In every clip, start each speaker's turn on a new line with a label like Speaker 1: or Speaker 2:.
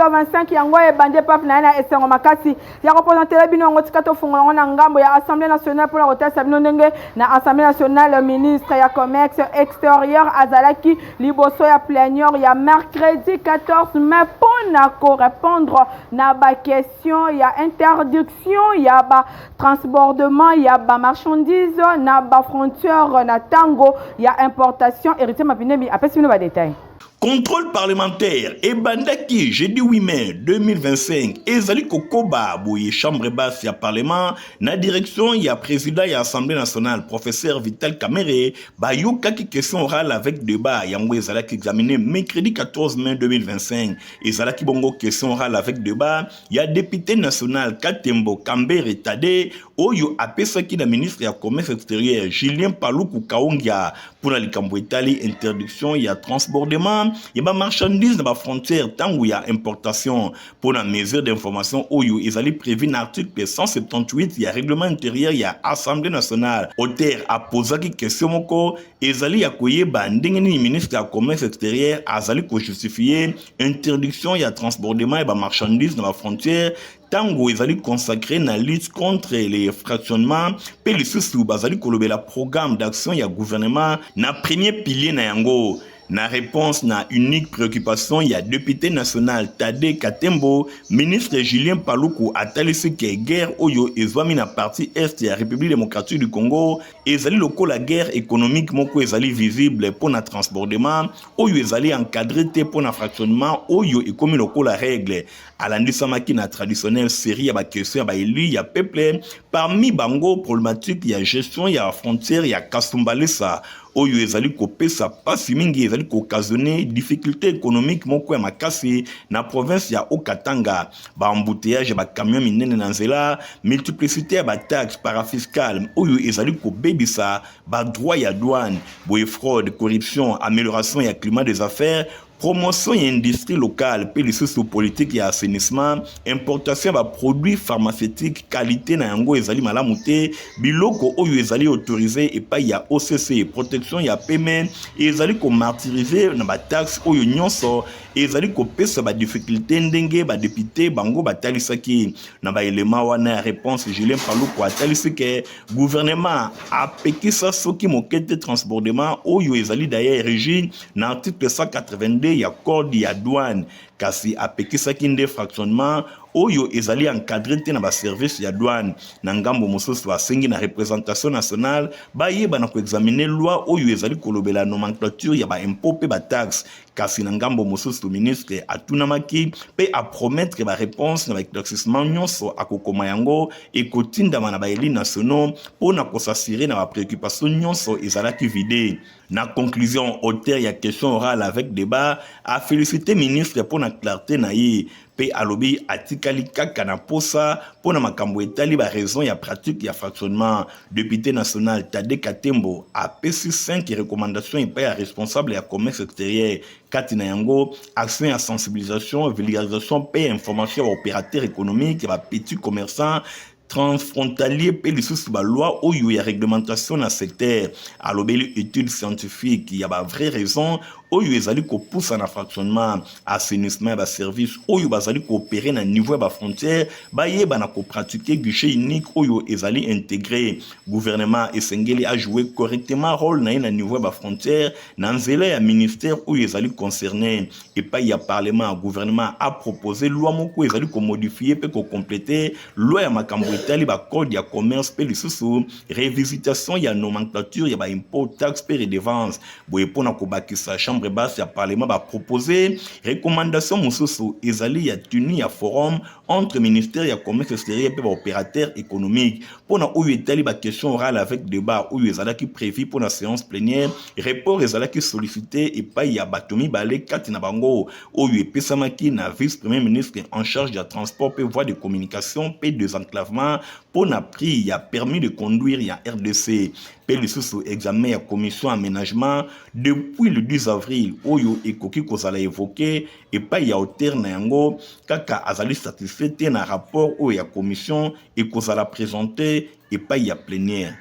Speaker 1: 2025 yango ebandi. Epape na ye na esengo makasi ya kopresentela bino yango. Tika tofungola yango na ngambo ya Assemblée nationale mpona kotalisa bino ndenge na Assemblée nationale, ministre ya Commerce extérieur azalaki liboso ya plénière ya mercredi 14 mai mpona korépondre na baquestion ya interdiction ya batransbordement ya bamarchandise na bafrontière na ntango ya importation. Héritier Mapinemi apesi bino badetail.
Speaker 2: Contrôle parlementaire ebandaki jeudi 8 mai 2025, ezali kokoba boye. Chambre basse ya Parlement, na direction ya président ya Assemblée nationale, professeur Vital Kamerhe, bayokaki question orale avec débat. Yango ezalaki examiné mercredi 14 mai 2025. Ezalaki bongo question orale avec débat ya député national Katembo Kambere Tade, oyo apesaki na ministre ya Commerce extérieur, Julien Paluku Kaongia, mpona likambo etali interdiction ya transbordement ya bamarchandise na bafrontière ntango ya importation. Mpona mesure d'information oyo ezali prévu na article 178 ya règlement intérieur ya Assemblée nationale, auteur apozaki question moko ezali ya koyeba ndenge nini ministre ya Commerce extérieur azali kojustifie interdiction ya transbordement ya bamarchandise na bafrontière ntango ezali consacré na lutte contre les fractionnement, mpe lisusu bazali kolobela programme d'action ya gouvernement na premier pilier na yango. Na réponse na unique préoccupation ya député national Tade Katembo, ministre Julien Paluku atalisi ke guerre oyo ezwami na partie est ya République démocratique du Congo ezali lokola guerre économique moko ezali visible mpo na transbordement oyo ezali encadré te, mpo na fractionnement oyo ekomi lokola règle. Alandisamaki na traditionnelle série ya baquestion ya baélu ya peuple, parmi bango problématique ya gestion ya frontière ya Kasumbalesa oyo ezali kopesa mpasi mingi, ezali kooccasionner difficulté économique moko ya makasi na province ya Haut-Katanga, baembouteillage ya bacamion minene na nzela, multiplicité ya bataxe parafiscale oyo ezali kobebisa badroit ya douane boye, fraude, corruption, amélioration ya climat des affaires, promotion ya industrie locale, mpe lisusu politique ya assainissement, importation ya baproduit pharmaceutique qualité na yango ezali malamu te, biloko oyo ezali autorisé epai ya OCC, protection ya PME ezali komartyriser na bataxe, oyo nyonso ezali kopesa badifficulté ndenge badéputé bango batalisaki. Na baelema wana ya réponse, Julien Paluku atalisi ke gouvernement apekisa soki moke te transbordement oyo ezali d'ailleurs régi na article 182 ya code ya douane, kasi apekisaki nde fractionnement oyo ezali encadré te na baservice ya douane. Na ngambo mosusu, asengi na représentation nationale bayeba na koexamine loi oyo ezali kolobela nomenclature ya baimpôt mpe bataxe. Kasi na ngambo mosusu, ministre atunamaki mpe apromettre baréponse na baéclaircissement nyonso akokoma, yango ekotindama na baélus nationaux mpo na kos'assurer na bapréoccupation nyonso ezalaki vide. Na conclusion, auteur ya question orale avec débat afélicité ministre mpo na clarté na ye, mpe alobi atikali kaka na posa mpo na makambo etali baraison ya pratique ya fractionnement. Député national Tade Katembo apesi 5 recommandations epai ya responsable ya Commerce extérieur, kati na yango action ya sensibilisation, vulgarisation mpe information ya baopérateur économique, ya bapetit commerçant transfrontalier, mpe lisusu baloi oyo ya réglementation na secteur. Alobeli étude scientifique ya bavrai raison oyo ezali kopusa na fractionnement, assainissement ya baservice oyo bazali koopérer na niveau ya bafrontière, bayeba na kopratike guichet unique oyo ezali intégré. Gouvernement esengeli ajouer correctement rôle na ye na niveau ya bafrontière na nzela ya ministère oyo ezali concerné. Epai ya Parlement, gouvernement apropose loi moko ezali komodifie mpe kocompléter loi ya makambo etali bacode ya commerce, mpe lisusu revisitation ya nomenclature ya baimpôt, taxe mpe redevance. Boye, mpona kobakisa, chambre basse ya Parlement bapropose recommandation mosusu ezali ya tenue ya forum entre ministère ya Commerce extérieur mpe baopérateur économique. Mpona oyo etali baquestion orale avec débat oyo ezalaki prévu mpona séance plénière, report ezalaki sollicité epai ya bato mibale, kati na bango oyo epesamaki na vice premier ministre en charge ya Transport mpe Voie de communication mpe Désenclavement mpona prix ya permis de conduire ya RDC, mpe lisusu examen ya commission aménagement depuis le 10 avril oyo ekoki kozala évoqué epai ya auteur na yango kaka azali satisfait te na rapport oyo ya commission ekozala présenté epai ya plénière.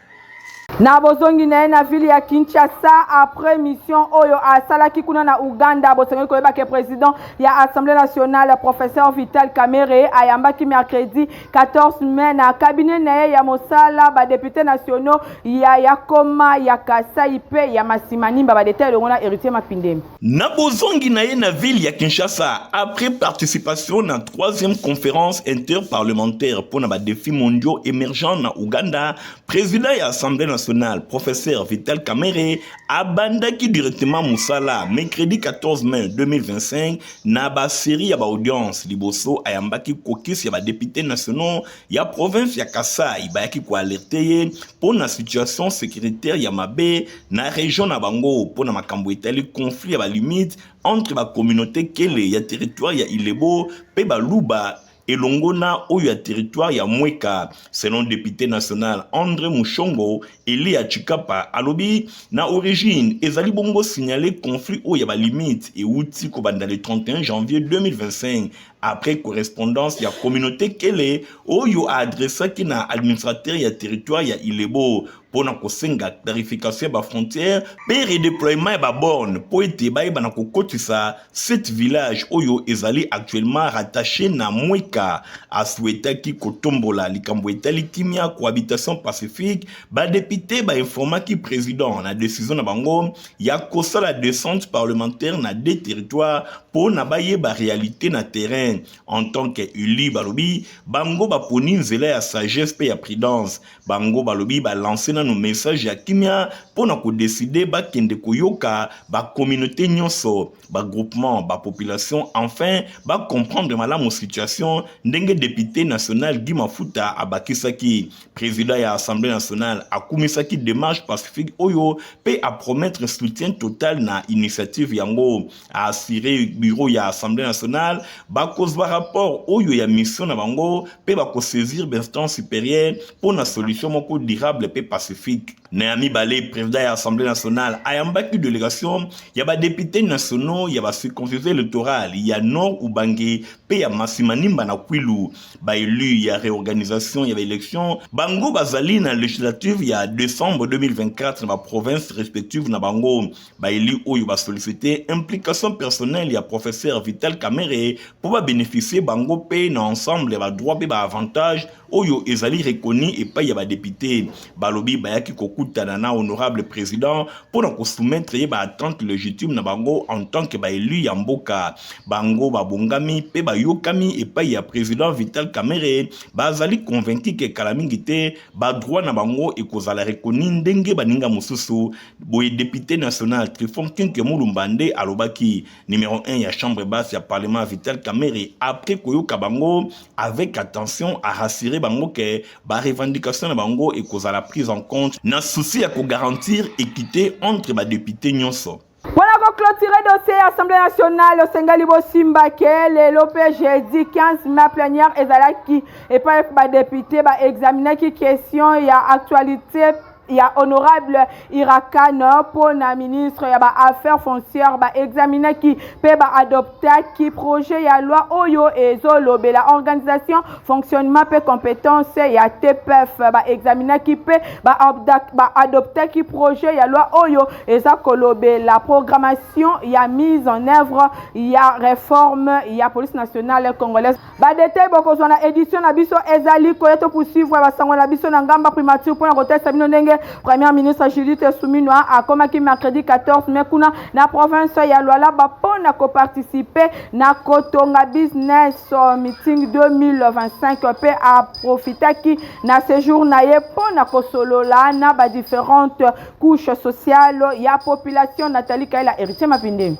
Speaker 1: Na bozongi na ye na ville ya Kinshasa après mission oyo asalaki kuna na Ouganda, bosengeli koyeba ke président ya Assemblée nationale, professeur Vital Kamerhe, ayambaki mercredi 14 mai na cabinet na ye ya mosala badéputés nationaux ya Yakoma, ya Kasai mpe ya Masimanimba. Badétails elongo na Héritier Mapindemi.
Speaker 2: Na bozongi na ye na ville ya Kinshasa après participation na troisième conférence interparlementaire mpona badéfis mondiaux émergents na Ouganda, président ya Assemblée nationale, professeur Vital Kamerhe, abandaki directement mosala mercredi 14 mai 2025 na basérie ya baaudience. Liboso, ayambaki caucus ya badéputés nationaux ya province ya Kasai. Bayaki koalerter ye mpo na situation sécuritaire ya mabe na région na bango, mpo na makambo etali conflit ya balimite entre bacommunauté Kele ya territoire ya Ilebo mpe Baluba elongo na oyo ya territoire ya Mweka. Selon député national André Mushongo Elia Chikapa, alobi na origine ezali bongo signalé conflit oyo ya balimite euti kobanda le 31 janvier 2025 après correspondance ya communauté Kele oyo aadressaki na administrateur ya territoire ya Ilebo mpo na kosenga clarification ya bafrontière mpe redéploiement ya baborne mpo ete bayeba na kokotisa sept village oyo ezali actuellement rattaché na Mweka. Asouhaitaki kotombola likambo etali kimia, cohabitation pacifique. Badéputés bainformaki président na décision na bango ya kosala descente parlementaire na deux territoires mpo na bayeba réalité na terrain. En tant que élu, balobi bango baponi nzela ya sagesse mpe ya prudence. Bango balobi balance nano message ya kimia mpo na kodécider bakende koyoka bacommunauté nyonso, bagroupement, bapopulation, enfin bacomprendre malamu situation. Ndenge député national Guy Mafuta abakisaki, président ya Assemblée nationale akumisaki démarche pacifique oyo mpe apromettre soutien total na initiative yango. Aassurer bureau ya Assemblée nationale bakozwa rapport oyo ya mission na bango mpe bakosaisir bainstance supérieure mpo na solution moko durable mpe pacifique. Na ya mibale, président ya Assemblée nationale ayambaki délégation ya badéputés nationaux ya bacirconscription électorale ya Nord Ubangi mpe ya Masimanimba na Kwilu, baélu ya réorganisation ya baélection. Bango bazali na législative ya décembre 2024 na baprovince respective na bango. Baélu oyo basollicité implication personnelle ya professeur Vital Kamerhe mpo babénéficie bango mpe na ensemble ya badroit mpe baavantage oyo ezali reconnu epai ya badéputés. Balobi bayaki kokutana na honorable président mpo na kosoumettre ye baattente légitime na bango en tant que baélu ya mboka. Bango babongami mpe bayokami epai ya président Vital Kamerhe. Bazali convaincu ke kala mingi te badroit na bango ekozala reconnu ndenge baninga mosusu. Boye député national Trifon Kinke Mulumba nde alobaki. Numéro 1 ya chambre basse ya parlement, Vital Kamerhe, après koyoka bango avec attention, arassurer bango ke barevendication na bango ekozala prise en compte na souci ya kogarantir équité entre badéputés nyonso.
Speaker 1: Mpona koclôturer dossier ya Assemblée nationale, osengeli bosimba ke lelo mpe jeudi 15 mai, plénière ezalaki epai badéputés baexaminaki question ya actualité ya honorable Irakana mpo na ministre ya baaffaires foncières. Baexaminaki mpe baadoptaki projet ya loi oyo ezolobela organisation, fonctionnement mpe compétence ya TPF. Baexaminaki mpe baadoptaki projet ya loi oyo eza kolobela programmation ya mise en œuvre ya réforme ya Police nationale congolaise. Badétails bokozwa na édition na biso ezali koya. To poursuivre basango na biso na ngamba primature mpona kotalisa bino ndenge Premier ministre Judith Suminwa akomaki mercredi 14 mai kuna na province ya Lualaba mpona koparticiper na Katanga Business Meeting 2025, mpe aprofitaki na séjour na ye mpona kosolola na badifférentes couches sociales ya population. Nathalie Kaila, Héritier Mapinde.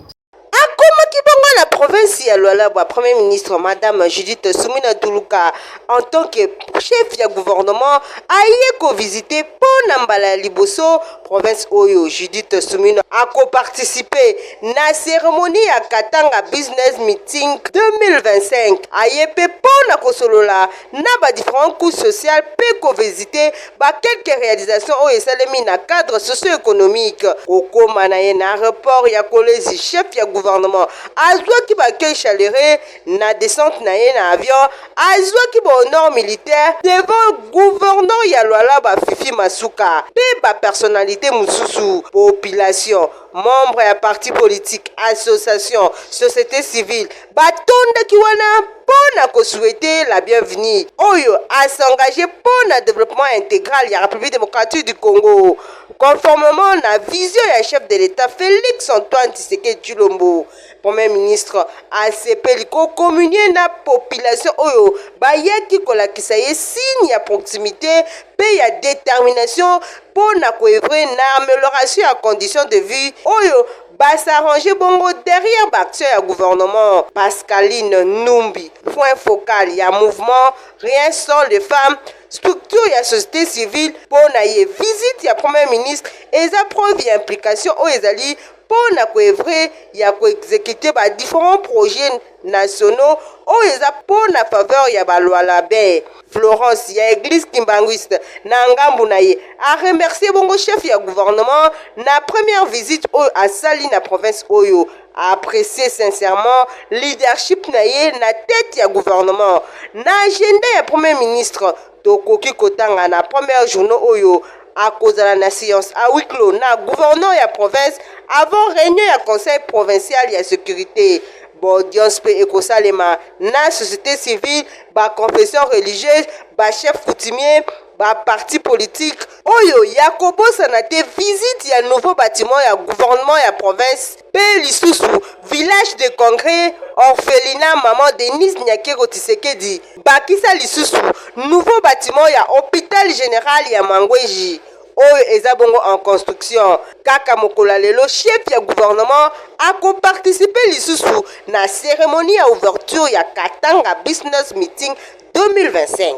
Speaker 3: Akomaki bongo na province ya Lualaba, Premier ministre Madame Judith Suminwa Tuluka, en tant que chef ya gouvernement, aye kovisiter mpo na mbala ya liboso province oyo. Judith Suminwa akoparticiper na cérémonie ya Katanga Business Meeting 2025. Aye mpe mpo na kosolola na badifférentes couches sociales mpe kovisiter baquelques réalisations oyo esalemi na cadre socio-économique. Kokóma na ye na aéroport ya Kolwezi, chef ya gouvernement azwaki baaccueil chaleureux. Na descente na ye na avion, azwaki bahonneur militaire devant gouverneur ya Lualaba Fifi. Fifi Masuka mpe ba personnalités mosusu. Population, membre ya parti politique, association, société civile batondaki wana mpo na kosouhaiter la bienvenue oyo as'engage mpo na développement intégral ya République démocratique du Congo, conformément na vision ya chef de l'État Félix Antoine Tshisekedi Tshilombo. Premier ministre asepeli kocommunier na population oyo bayaki kolakisa ye signe ya proximité mpe ya détermination mpo na koœuvrer na amélioration ya condition de vie oyo bas'arrange bongo derrière baaction ya gouvernement. Pascaline Numbi, point focal ya mouvement Rien sans les femmes, structure ya société civile, mpo na ye visite ya premier ministre eza preuve ya implication oyo ezali mpo na koœuvrer ya koexécuter badifférents projets nationaux oyo eza mpo na faveur ya Balualabais. Florence ya église kimbanguiste, na ngambu na ye aremercier bongo chef ya gouvernement na première visite oyo asali na province oyo, apprécier sincèrement leadership na ye na tête ya gouvernement. Na agenda ya premier ministre, tokoki kotanga na première journée oyo akozala na séance à huis clos na gouverneur ya province avant réunion ya conseil provincial ya sécurité. Baaudience mpe ekosalema na société civile, baconfession religieuse, bachef coutumier, baparti politique. Oyo ya kobosana te, visite ya nouveau bâtiment ya gouvernement ya province mpe lisusu village de congrès, orphelinat Mama Denise Nyakeru Tshisekedi, bakisa lisusu nouveau bâtiment ya hôpital général ya Mangweji oyo eza bongo en construction. Kaka mokolo ya lelo, chef ya gouvernement akoparticiper lisusu na cérémonie ya ouverture ya Katanga Business Meeting 2025.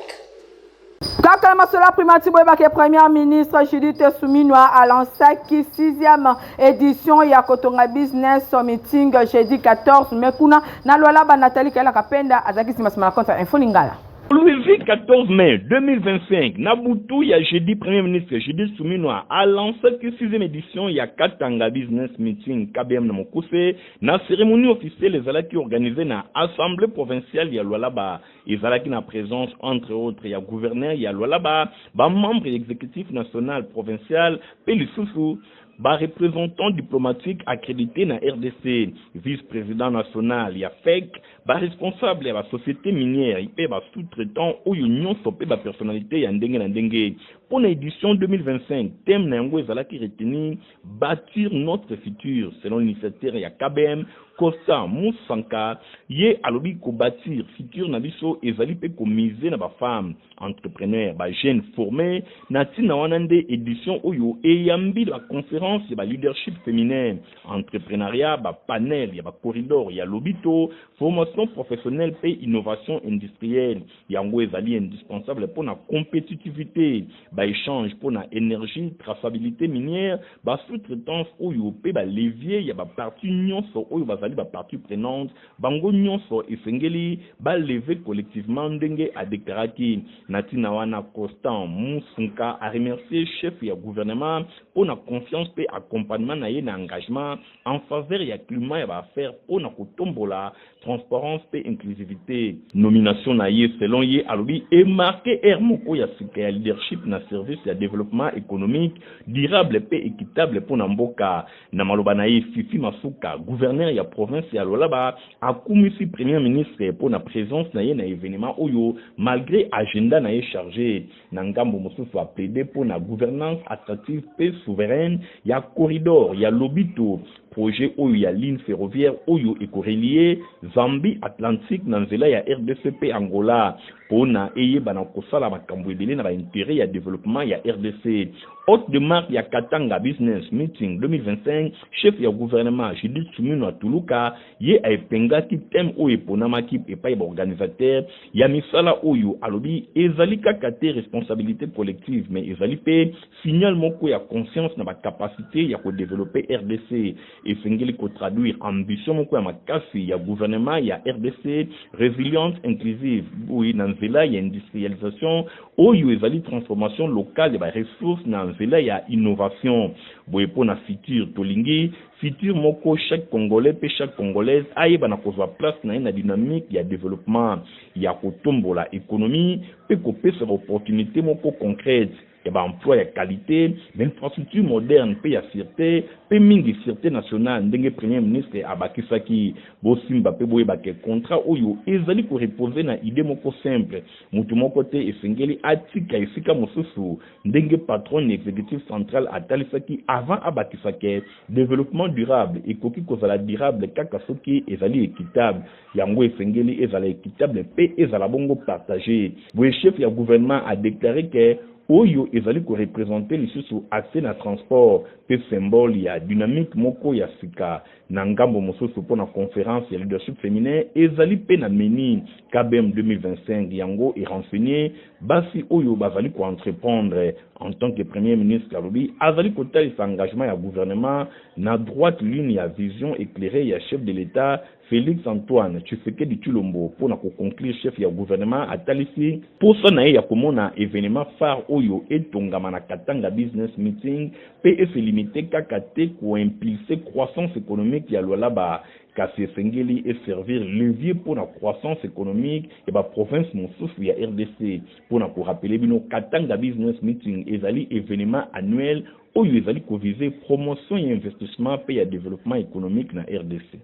Speaker 1: Kaka na masolo ya primature, boyebaka premier ministre Judith Suminwa alansaki sixième édition ya Kotonga Business Meeting jeudi 14 mai kuna na Lualaba. Nathalie Kaelaka Penda azalaki nsima na compte Info Lingala.
Speaker 2: Le 14 mai 2025, na butu ya jeudi, Premier ministre Judith Suminwa a lancé la sixième édition ya Katanga Business Meeting, KBM na mokuse, na cérémonie officielle ezalaki organisée na Assemblée provinciale ya Lualaba. Ezalaki na présence, entre autres, ya gouverneur ya Lualaba, ba membre exécutif national, provincial, pe lisusu bareprésentant diplomatique accrédité na RDC, vice-président national ya FEC, baresponsable ya basociété minière mpe basous-traitant oyo nyonso mpe bapersonnalité ya ndenge na ndenge. Mpo na édition 2025, thème na yango ezalaki retenu "Bâtir notre futur". Selon l'initiateur ya KBM, Costa Musanka, ye alobi kobâtir futur na biso ezali mpe komiser na bafemme entrepreneur, bajeune formé. Na ntina wana nde édition oyo eyambi baconférence ya baleadership féminin, entrepreneuriat, bapanel ya bacorridor ya Lobito, formation professionnelle mpe innovation industrielle. Yango ezali indispensable mpo na compétitivité, baéchange mpo na énergie, traçabilité minière, basous-traitance oyo mpe balevier ya baparti nyonso oyo bazali bapartie prenante. Bango nyonso esengeli balever collectivement, ndenge adeklaraki. Na ntina wana, Constant Musunka aremercier chef ya gouvernement mpo na confiance mpe accompagnement na ye na engagement en faveur ya climat ya baaffaire mpo na kotombola transparence mpe inclusivité. Nomination na ye, selon ye, alobi emarquer ère moko ya sika ya leadership na service ya développement économique durable mpe équitable mpo na mboka. Na maloba na ye, Fifi Masuka, gouverneur ya province ya Lualaba, akumisi premier ministre mpo na présence na ye na événement oyo malgré agenda na ye chargé. Na ngambo mosusu, aplaider mpo na gouvernance attractive mpe souveraine ya corridor ya Lobito, projet oyo ya ligne ferroviaire oyo ekorelier Zambie Atlantique na nzela ya RDC mpe Angola, mpona eyebana kosala makambo ebele na baintérêt ya développement ya RDC. Hôte de marque ya Katanga Business Meeting 2025, chef ya gouvernement Judith Suminwa Tuluka, ye aepengaki thème oyo eponamaki epai ya baorganisateur ya misala oyo. Alobi ezali kaka te responsabilité collective, mais ezali mpe signal moko ya conscience na bacapacité ya kodévelopper RDC. Esengeli kotraduire ambition moko ya makasi ya gouvernement ya RDC résiliente, inclusive, boye na nzela ya industrialisation oyo ezali transformation locale ya baressource na nzela ya innovation. Boye mpo na futur, tolingi futur moko chaque Congolais mpe chaque Congolaise ayeba na kozwa place na ye na dynamique ya développement, ya kotombola économie mpe kopesa baopportunité moko concrète. ya ba emploi ya qualite, ba infrastructure moderne mpe ya surete, mpe mingi surete nationale, ndenge Premier ministre abakisaki. Bosimba mpe boyeba ke contrat oyo ezali ko reposer na idee moko simple, mutu moko te esengeli atika esika mosusu, ndenge patron ya executif central atalisaki avant abakisa ke developpement durable ekoki kozala durable kaka soki ezali equitable. Yango esengeli ezala equitable mpe ezala bongo partage. Boye chef ya gouvernement a declare que oyo ezali ko representer lisusu accès na transport mpe symbole ya dynamique moko ya sika. Na ngambo mosusu mpo na conference ya leadership feminin ezali mpe na menu KBM 2025 yango e renseigner basi oyo bazali ko entreprendre. En tant que Premier ministre alobi azali kotalisa engagement ya gouvernement na droite ligne ya vision eclairee ya chef de l'Etat Felix Antoine Tshisekedi Tshilombo mpo na ko conclure chef ya gouvernement atalisi posa na ye ya komona evenement phare oyo etongama na Katanga Business Meeting mpe e se limiter kaka te ko impulser croissance economique ya Lualaba kasi esengeli e servir levier mpo na croissance economique ya ba provinces mosusu ya rdc. Mpo na ko rappeler bino Katanga Business Meeting ezali evenement annuel oyo ezali ko viser promotion ya investissement mpe ya developpement economique na rdc.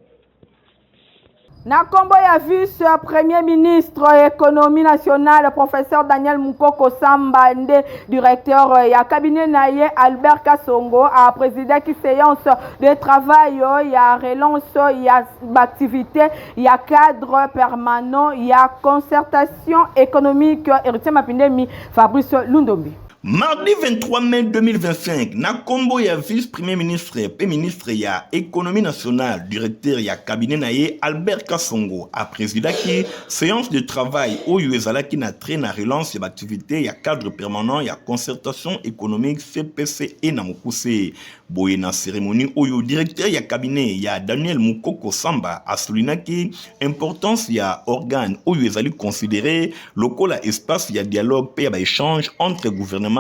Speaker 1: Na kombo ya vice premier ministre économie nationale professeur Daniel Mukoko Samba nde directeur ya cabinet na ye Albert Kasongo a présidaki séance de travail ya relance ya activité ya cadre permanent ya concertation économique. Héritier Mapindemi, Fabrice Lundombi.
Speaker 2: Mardi 23 mai 2025, na kombo ya vice-premier ministre pe ministre ya Economie nationale, directeur ya cabinet na ye Albert Kasongo a presidaki séance de travail oyo ezalaki na trait na relance ya ba activité ya cadre permanent ya concertation économique CPCE na mokuse. Boye na cérémonie oyo directeur ya cabinet ya Daniel Mukoko Samba asoulignaki importance ya organe oyo ezali considéré lokola espace ya dialogue mpe ya baéchange entre gouvernement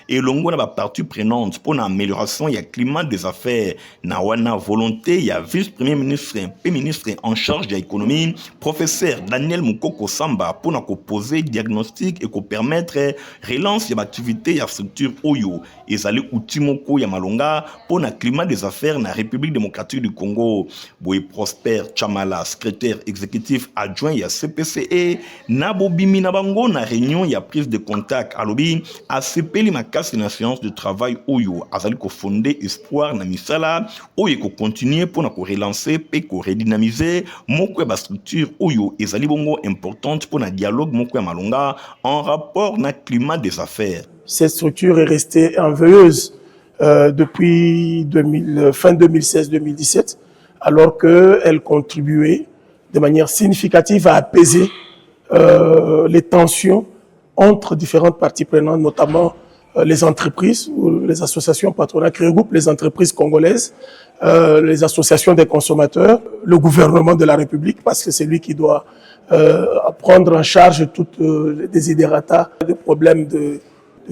Speaker 2: elongo na bapartie prenante mpo na amélioration ya climat des affaires. Na wana volonté ya vice-premier ministre mpe ministre en charge ya économie professeur Daniel Mukoko Samba mpo na koposer diagnostic et kopermettre relance ya baactivité ya structure oyo ezali outil moko ya malonga mpo na climat des affaires na République démocratique du Congo. Boye Prosper Chamala, secrétaire exécutif adjoint ya CPCE, na bobimi na bango na réunion ya prise de contact, alobi asepeli makasi na séance de travail oyo azali kofonde espoir na misala oyo ekocontinue mpo na korelancer mpe koredynamiser moko ya bastructure oyo ezali bongo importante mpo na dialogue moko ya malonga en rapport na climat des affaires.
Speaker 4: Cette structure est restée en veilleuse depuis 2000, fin 2016-2017, alors qu'elle contribuait de manière significative à apaiser les tensions entre différentes parties prenantes, notamment les entreprises ou les associations patronales qui regroupent les entreprises congolaises, les associations des consommateurs, le gouvernement de la République, parce que c'est lui qui doit prendre en charge toutes les desiderata des problèmes de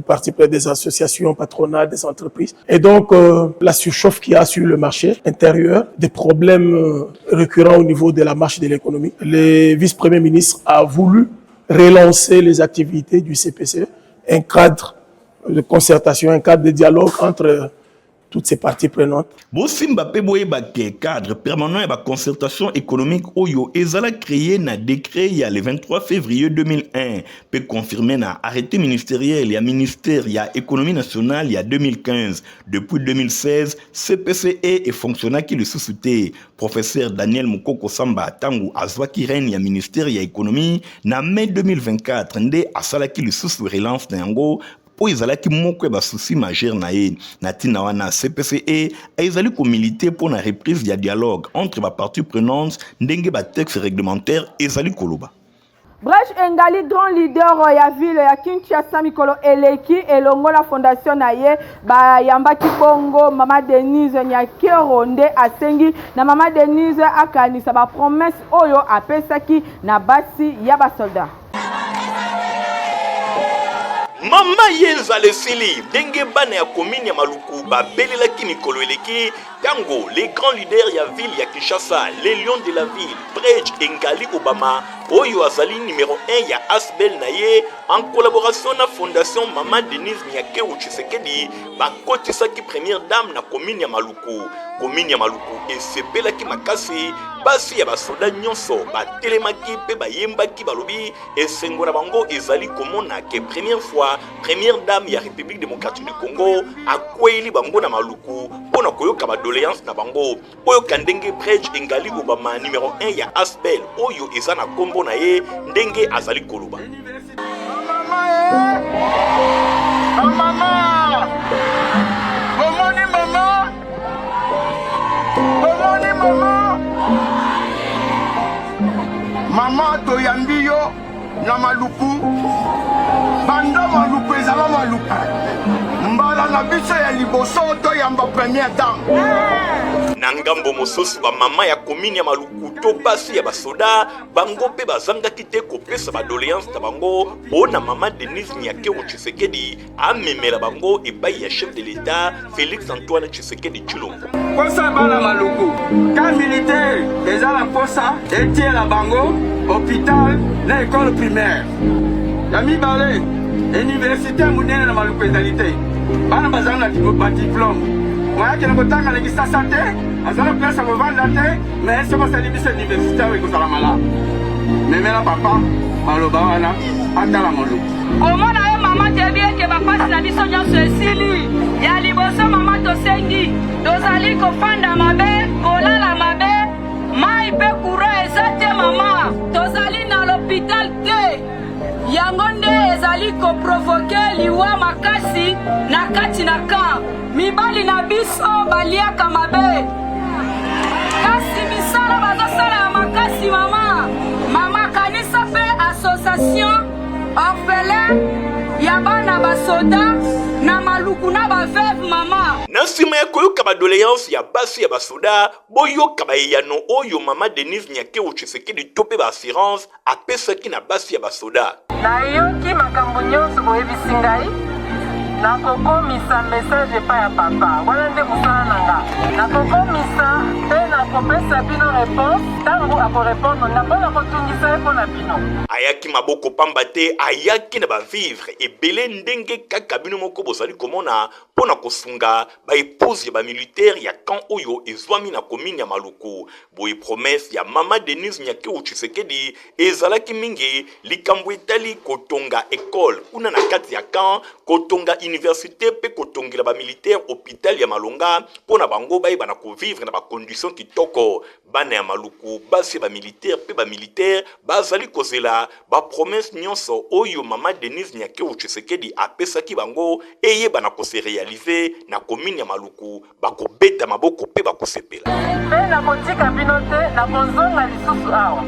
Speaker 4: participer des associations patronales, des entreprises. Et donc, la surchauffe qu'il y a sur le marché intérieur, des problèmes récurrents au niveau de la marche de l'économie. Le vice-premier ministre a voulu relancer les activités du CPC, un cadre de concertation, un cadre de dialogue entre toutes ces parties prenantes.
Speaker 2: Bosimba mpe boyeba ke cadre permanent ya baconcertation économique oyo ezala créé na décret ya le 23 février 2001 mpe confirmé na arrêté ministériel ya ministère ya économie nationale ya 2015. Depuis 2016, CPCE efonctionnaki lisusu te. Professeur Daniel Mukoko Samba, ntango azwaki rênes ya ministère ya économie na mai 2024, nde asalaki lisusu relance na yango mpo ezalaki moko ya basoucis majeur na ye. Na ntina wana, CPCE ezali komiliter mpo na reprise ya dialogue entre bapartie prenante ndenge batexte réglementaire ezali koloba.
Speaker 1: Brèche Engali, grand leader ya ville ya Kinshasa, mikolo eleki elongo na fondation na ye bayambaki bongo mama Denise Nyakero, nde asengi na mama Denise akanisa bapromesse oyo apesaki na basi ya basoldat.
Speaker 2: Mama ye nzala esili ndenge bana ya komini ya Maluku babelelaki mikolo eleki. Tango les grands leaders ya ville ya Kinshasa, les lions de la ville, Preach Engali Obama, oyo azali numero 1 ya Asbel na ye en collaboration na fondation Mama Denise Nyakeru Tshisekedi, bakotisaki première dame na commune ya Maluku. Commune ya Maluku esepelaki makasi, basi ya basoda nyonso batelemaki mpe bayembaki, balobi esengo na bango ezali komona ke première fois première dame ya République démocratique du Congo akweyeli bango na Maluku mpo na koyoka ba doléance na bango. Boyoka ndenge Prege Engali Obama numero 1 ya Asbel oyo eza na kombo na ye ndenge azali koloba.
Speaker 5: Mama, bomoni mama, bomoni mama, mama toyambi yo na Maluku. Banda Maluku ezala Maluku, mbala na biso ya liboso toyamba première dame.
Speaker 2: Na ngambo mosusu, bamama ya komini ya Maluku to basi ya basoda bango mpe bazangaki te kopesa badoleance na bango mpo na mama Denise Nyakeru Tshisekedi amemela bango epai ya chef de l'Etat Felix Antoine Tshisekedi Tshilombo.
Speaker 5: Posa bana Maluku ka militaire eza na posa etiela bango hôpital na école primaire. Ya mibale, université monene na Maluku ezali te. Bana bazali na badiplome, moyakende kotanga na Kisasa te, aza na place ya kovanda te. Mais soki osali biso université awa ekozala malamu. Memela papa maloba wana atala moluku.
Speaker 6: Komona yo mama, toyebi ete bapasi na biso nyonso esili. Ya liboso mama, tosengi, tozali kofanda mabe, kolala mabe, mai mpe courant eza te mama, tozali na l'hôpital te, yango nde ezali koprovoke liwa makasi na kati na camp. Mibali na biso baliaka mabe, kasi misala bazosala ya makasi mama. Mama, kanisa mpe association orphelin ya bana basoda na Maluku na baveuve mama.
Speaker 2: Na nsima ya koyoka badoleance ya basi ya basoda, boyoka baeyano oyo mama Denise Nyakeru Tshisekedi to mpe baassurance apesaki na basi ya basoda.
Speaker 7: Nayoki makambo nyonso boyebisi ngai. Nakokomisa message epai ya papa. Wana nde mosala na nga. Nakokomisa mpe nakopesa bino réponse ntango akorépondre nga mpo na kotungisa ye mpo na bino.
Speaker 2: Ayaki maboko pamba te, ayaki na bavivre ebele ndenge kaka bino moko bozali komona mpo na kosunga baepouse ya bamilitaire ya camp oyo ezwami na commune ya Maluku. Boye promesse ya mama Denise Nyakeru Tshisekedi ezalaki mingi likambo etali kotonga ekole kuna na kati ya camp, kotonga universite mpe kotongela bamilitaire hopital ya malonga mpo na bango bayeba na kovivre na bacondition kitoko. Bana ya Maluku, basi ya bamilitaire mpe bamilitaire bazali kozela bapromesse nyonso oyo mama Denise Nyakeru Tshisekedi apesaki bango eyeba na kose réaliser na commune ya Maluku. Bakobeta maboko mpe bakosepela.
Speaker 7: Mpe nakotika bino te, nakozonga lisusu awa.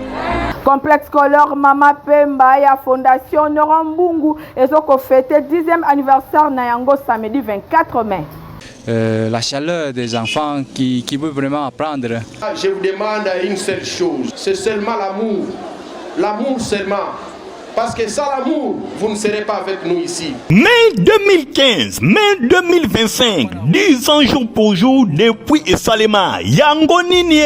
Speaker 1: Complexe scolaire Mama Pemba ya Fondation Nora Mbungu ezokofete 10e anniversaire na yango samedi 24 mai.
Speaker 8: La chaleur des enfants qui veulent vraiment apprendre.
Speaker 9: Je vous demande une seule chose, c'est seulement l'amour. L'amour seulement. Parce que sans l'amour, vous ne serez pas avec nous ici.
Speaker 2: Mai 2015, mai 2025, 10 ans jour pour jour depuis esalema. Yango nini?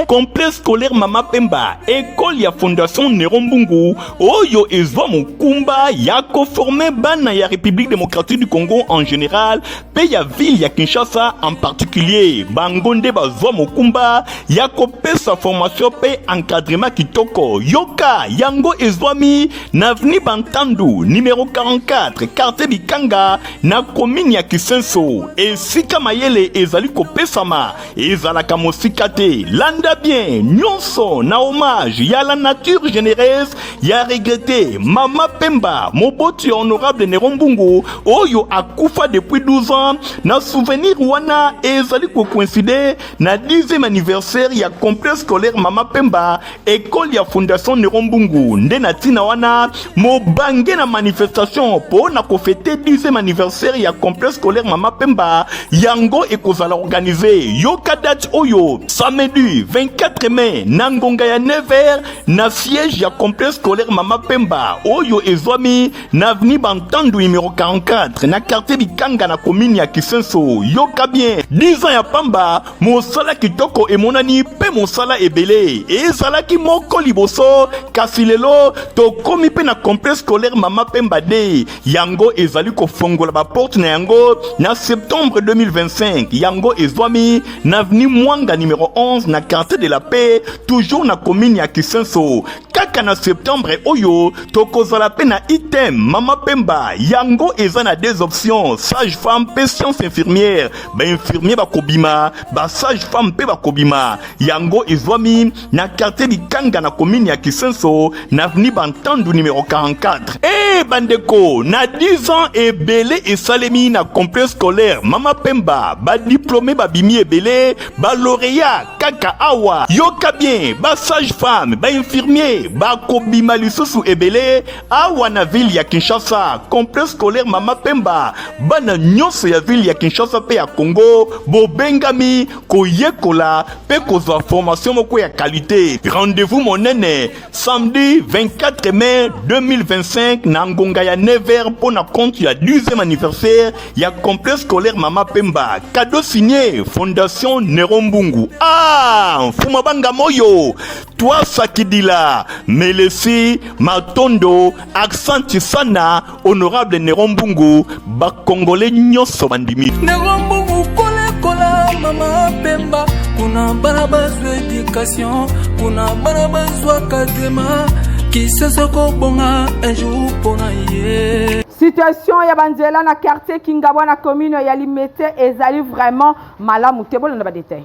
Speaker 2: Complexe scolaire Mama Pemba, école ya Fondation Néron Mbungu, oyo ezwa mokumba ya koformer bana ya République démocratique du Congo en général, pe ya ville ya Kinshasa en particulier. Bango nde bazwa mokumba ya kopesa formation pe encadrement kitoko. Yoka, yango ezwami na avenue Bantandu, numéro 44, quartier Bikanga, na commune ya Kisenso. Esika mayele ezali kopesama, ezalaka mosika te. Landa bien, nyonso na hommage ya la nature généreuse ya regretté Mama Pemba, moboti ya honorable Néron Mbungu, oyo akufa depuis 12 ans. Na souvenir wana ezali kocoïncide na 10e anniversaire ya complexe scolaire Mama Pemba, école ya Fondation Néron Mbungu. Nde na ntina wana Mobange na manifestation mpo na kofete 10e anniversaire ya complexe scolaire Mama Pemba, yango ekozala organise. Yoka date oyo, samedi 24 mai na ngonga ya 9h na siège ya complexe scolaire Mama Pemba oyo ezwami na avenue Bantandu numero 44 na quartier Bikanga na commune ya Kisenso. Yoka bien, 10 ans ya pamba, mosala kitoko emonani mpe mosala ebele ezalaki moko liboso, kasi lelo tokomi mpe na complexe scolaire Mama Pemba de yango ezali kofongola baporte na yango na septembre 2025. Yango ezwami na avenue Mwanga numero 11 na quartier de la Paix, toujours na commune ya Kisenso. Kaka na septembre oyo tokozala mpe na item Mama Pemba, yango eza na deux options, sage femme mpe science infirmière. Bainfirmier bakobima, basage femme mpe bakobima. Yango ezwami na quartier Bikanga na commune ya Kisenso na avenue Bantandu numero 44. E bandeko, na 10 ans ebele esalemi na complexe scolaire Mama Pemba, badiplome babimi ebele, balaureat kaka awa. Yoka bien, ba sage femme, ba infirmier bakobima lisusu ebele awa na ville ya Kinshasa. Complexe scolaire Mama Pemba, bana nyonso ya ville ya Kinshasa mpe ya Congo bobengami koyekola mpe kozwa formation moko ya qualité. Rendez-vous monene samedi 24 mai 2025 na ngonga ya 9h mpo na compte ya 10e anniversaire ya complexe scolaire Mama Pemba. Cadeau signé Fondation Nero Mbungu. Ah, Mfuma Banga Moyo, Twasakidila, Melesi, Matondo, Accent Sana, Honorable Nero Mbungu, ba Congolais nyonso bandimi.
Speaker 10: Nero Mbungu kolekola Mama Pemba, kuna bana bazwa education, kuna bana bazwa kadema, kisasa kobonga un jour mpona ye.
Speaker 1: Situation ya banzela na quartier Kingabwa na commune ya Limete ezali vraiment malamu te. Bolanda ba détails.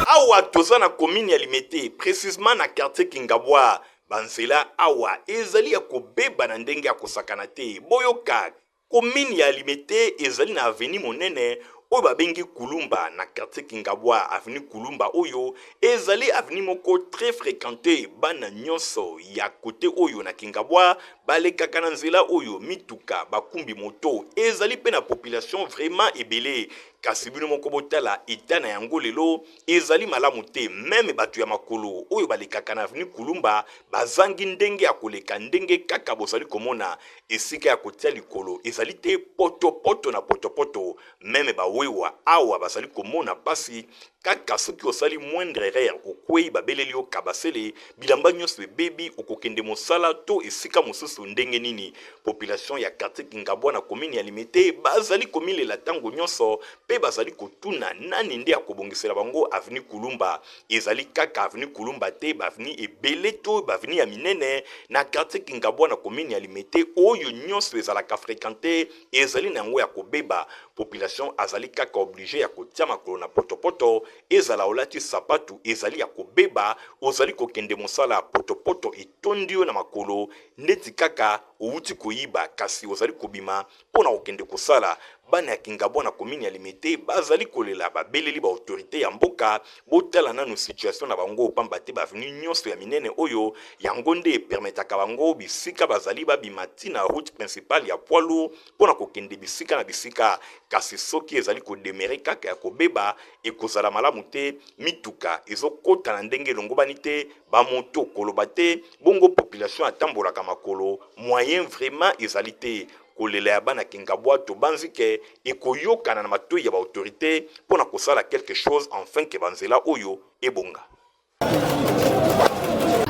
Speaker 2: Awa toza na commune ya Limete, précisément na quartier Kingabwa. Banzela awa ezali ya kobeba na ndenge ya kosakana te. Boyoka, commune ya Limete ezali na avenue monene oyo babengi Kulumba na quartier Kingabwa. Avenue Kulumba oyo ezali avenue moko très fréquentée, bana nyonso ya kote oyo na Kingabwa balekaka na nzela oyo, mituka, bakumbi moto, ezali mpe na population vraiment ebele. Kasi bino moko botala eta na yango lelo, ezali malamu te. Meme bato ya makolo oyo balekaka na avenue Kulumba bazangi ndenge ya koleka, ndenge kaka bozali komona esika ya kotia likolo ezali te, potopoto na potopoto. Meme bawewa awa bazali komona pasi. Kaka soki osali moindre erreur, okwei, babeleli yo kabasele, bilamba nyonso ebebi, okokende mosala to esika mosusu ndenge nini? Population ya quartier Kingabwa na commune ya Limete bazali komilela ntango nyonso mpe bazali kotuna nani nde akobongisela bango avenue Kulumba. Ezali kaka avenue Kulumba te, baavenue ebele to baavenue ya minene na quartier Kingabwa na commune ya Limete oyo nyonso ezalaka fréquente ezali na yango ya kobeba. Population azali kaka oblige ya kotia makolo na potopoto, ezala olati sapatu ezali ya kobeba, ozali kokende mosala, potopoto etondi yo na makolo ndeti kaka owuti koyiba, kasi ozali kobima mpo na kokende kosala. Bana ya Kingabwa na commune ya Limete bazali kolela, babeleli ba autorite ya mboka botala nanu situation na bango, pamba te ba avenue nyonso ya minene oyo yango nde epermetaka bango bisika bazali babima ti na route principale ya poids lourd mpo na kokende bisika na bisika. Kasi soki ezali kodemere kaka ya kobeba, ekozala malamu te. Mituka ezokota na ndenge elongobani te, bamoto koloba te, bongo population atambolaka makolo, moyen vraiment ezali te. Kolela ya bana Kingabwa tobanzi ke ekoyokana na matoyi ya ba autorite mpo na kosala quelque chose enfin ke banzela oyo ebonga.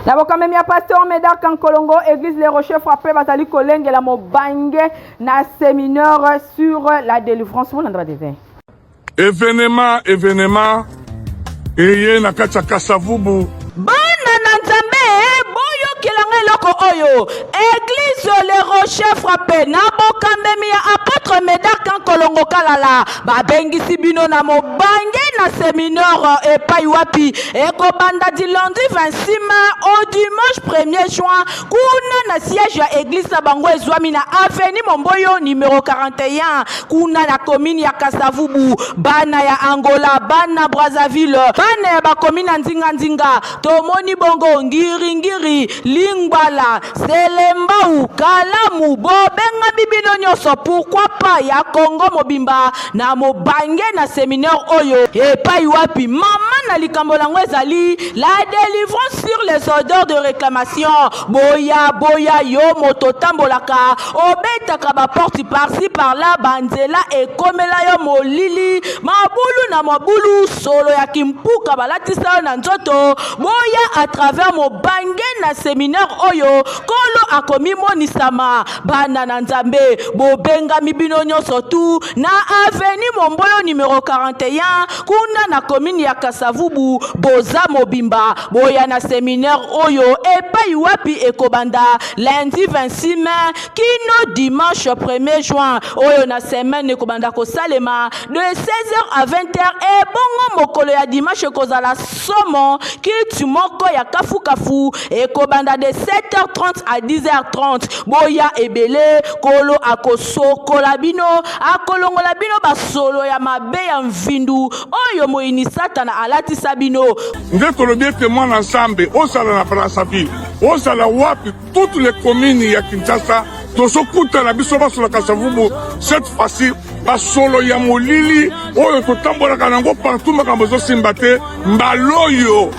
Speaker 1: Na bokamemi ya pasteur Medard Kankolongo, église Les Rochers Frappés bazali kolengela mobange na séminaire sur la délivrance. Bolanda ba détails.
Speaker 11: Evenement, evenement eye na kati ya Kasavubu.
Speaker 12: Bana na Nzambe, boyokela nga eloko oyo. Eglise Le Rocher Frappe na bokambemi ya Apotre Medard Kankolongo Kalala babengisi bino na mobange. na seminaire epai wapi ekobanda du lundi 26 mai au dimanche 1er juin kuna na siège ya eglise na bango ezwami na avenue Momboyo numero 41 kuna na commune ya Kasavubu. Bana ya Angola, bana Brazzaville, bana ya bakomi na nzinga-nzinga, tomoni bongo Ngiri-ngiri, Lingwala, Selembao, Kalamu, bobengami bino nyonso pourquoi pas ya Congo mobimba na mobange na seminaire oyo epai wapi mama na likambo lango ezali la délivrance sur les odeurs de réclamation. Boya boya yo moto otambolaka obetaka baporte par-ci par-là, banzela ekomela yo molili, mabulu na mabulu, solo ya kimpuka balatisa yo na nzoto. Boya à travers mobange na seminaire oyo Nkolo akomimonisama. Bana na Nzambe, bobengami bino nyonso tu na avenue Momboyo numero 41 kuna na commune ya Kasavubu. Boza mobimba, boya na seminaire oyo epai wapi ekobanda lundi 26 mai kino dimanche 1er juin oyo na semaine ekobanda kosalema de 16h à 20h. Ebongo mokolo ya dimanche ekozala somo, culte moko ya kafukafu ekobanda de 7h30 à 10h30. Boya ebele, Nkolo akosokola bino, akolongola bino basolo ya mabe ya mvindu oyo moyini Satana alatisa bino.
Speaker 11: Nde tolobi ete mwana Nzambe, ozala na Brazzaville, ozala wapi, toutes les communes ya Kinshasa, tozokutana biso banso na Kasavubu. Cette fois-ci basolo ya molili oyo totambolaka nango partout, makambo ezosimba te, mbala oyo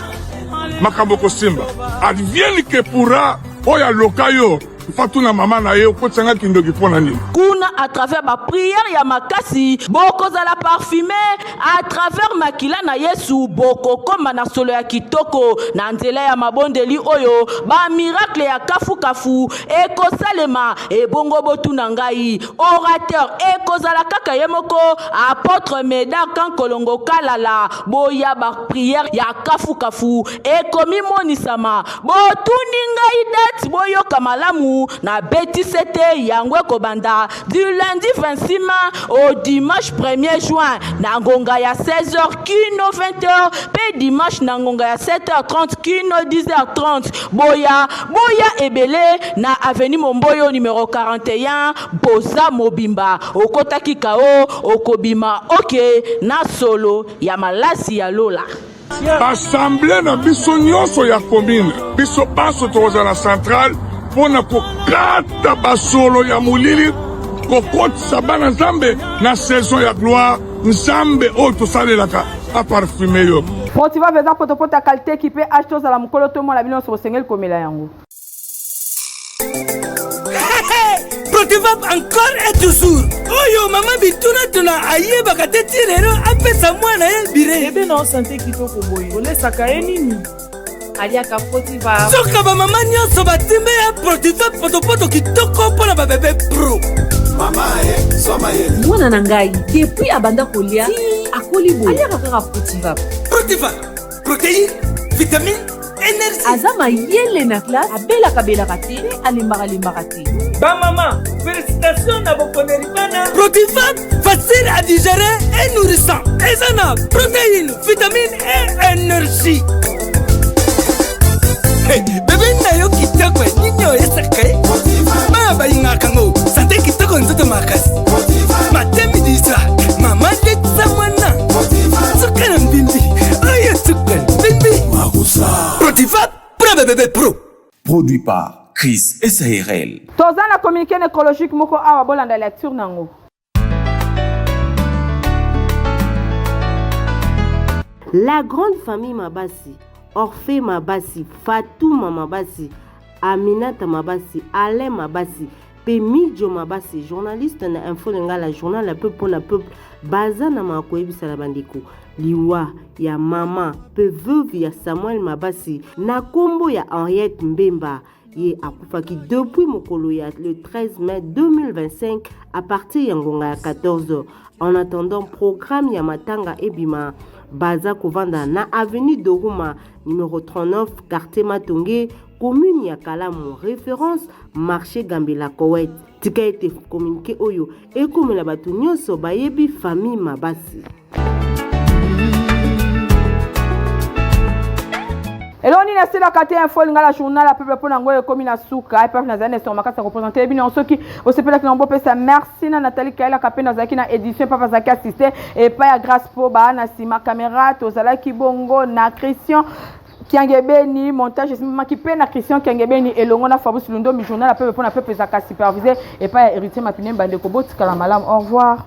Speaker 11: makambo ekosimba. Advienne que pourra, oyo aloka yo fatuna mama na ye okotisanga kindoki mpo na nini?
Speaker 12: Kuna à travers ba prière ya makasi bokozala parfume à travers makila na Yesu, bokokoma na solo ya kitoko na nzela ya mabondeli oyo ba miracle ya kafukafu ekosalema. Ebongo botuna ngai orateur ekozala kaka ye moko apôtre Medard Kankolongo Kalala. Boya ba prière ya kafukafu ekomimonisama. Botuni ngai date, boyoka malamu, na betise te, yango ekobanda du lundi 26 mai au dimanche 1er juin na ngonga ya 16h kino 20h, pe dimanche na ngonga ya 7h30 kino 10h30. Boya boya ebele na avenue Momboyo numero 41. Boza mobimba, okotaki kao okobima oke na solo ya malasi ya lola.
Speaker 11: Baassemble na biso nyonso ya commune, biso banso tokozala centrale mpo na kokata basolo ya molili, kokotisa bana Nzambe na saison ya gloire. Nzambe oyo tosalelaka aparfume yo.
Speaker 1: Protiva eza potopoto ya qualité qui peut acheter ozala mokolo to mwana, bino nyonso bosengeli komela yango.
Speaker 10: Protivap encore et toujours. Oyo mama bitunatuna ayebaka te ti lelo apesa mwana ye bire.
Speaker 7: Bebe na sante kitoko boye, olesaka ye nini? Aliaka Protivap.
Speaker 10: Soka bamama nyonso batimbe ya Protivap potopoto kitoko mpo na babebe pro.
Speaker 13: Mama e, soma ye.
Speaker 14: Mwana na ngai depuis abanda kolia ti akoli boye aliaka kaka Protivap.
Speaker 10: Protivap, protéine, vitamine, énergie.
Speaker 14: Aza mayele na classe, abelaka belaka te mpe alembaka lembaka te.
Speaker 10: Bamama, félicitation na boponeli bana. Protivap, facile à digérer et nourrissant. Eza na protéine, vitamine et énergie. Hey, bebe na yo kitoko nini oyesaka ye bana balingaka ngo sante kitoko nzoto makasi matemi diswa mama letisa mwana suka na mbimbi oyo suka mbimbi Protiva pro bebebe pro.
Speaker 15: Produit par Chris SARL.
Speaker 1: Toza na communiqué nécrologique moko awa, bolanda lecture nango.
Speaker 3: La grande famille Mabasi, Orphée Mabasi, Fatouma Mabasi, Aminata Mabasi, Alain Mabasi, pe Midjo Mabasi, journaliste na Info Lingala, journal ya peuple pona peuple, baza na mawa koyebisa na bandeko liwa ya mama pe veuve ya Samuel Mabasi na kombo ya Henriette Mbemba. Ye akufaki depuis mokolo ya le 13 mai 2025 à partir ya ngonga ya 14h. En attendant programme ya matanga ebima, baza kovanda na avenue Doruma numéro 39 quartier Matonge, commune ya Kalamu, référence marché Gambela Kowet. Tika ete communiqué oyo ekomela bato nyonso bayebi famille Mabasi.
Speaker 1: Eloko nini asilaka te? Info Lingala, journal ya peuple, mpo na yango ekomi na suka. Epapi nazali na esengo makasi ya kopresente bino. Soki osepelaki na bopesa merci na Nathalie Kaelaka mpe nazalaki na édition, papa azalaki assiste epai ya Grâce Poba. Na nsima caméra tozalaki bongo na Christian Kiangebeni, montage esimamaki mpe na Christian Kiangebeni elongo na Fabrice Lundomi. Journal ya peuple mpo na peuple ezalaka supervisé epai ya Héritier Mapine. Bandeko, botikala malamu, au revoir.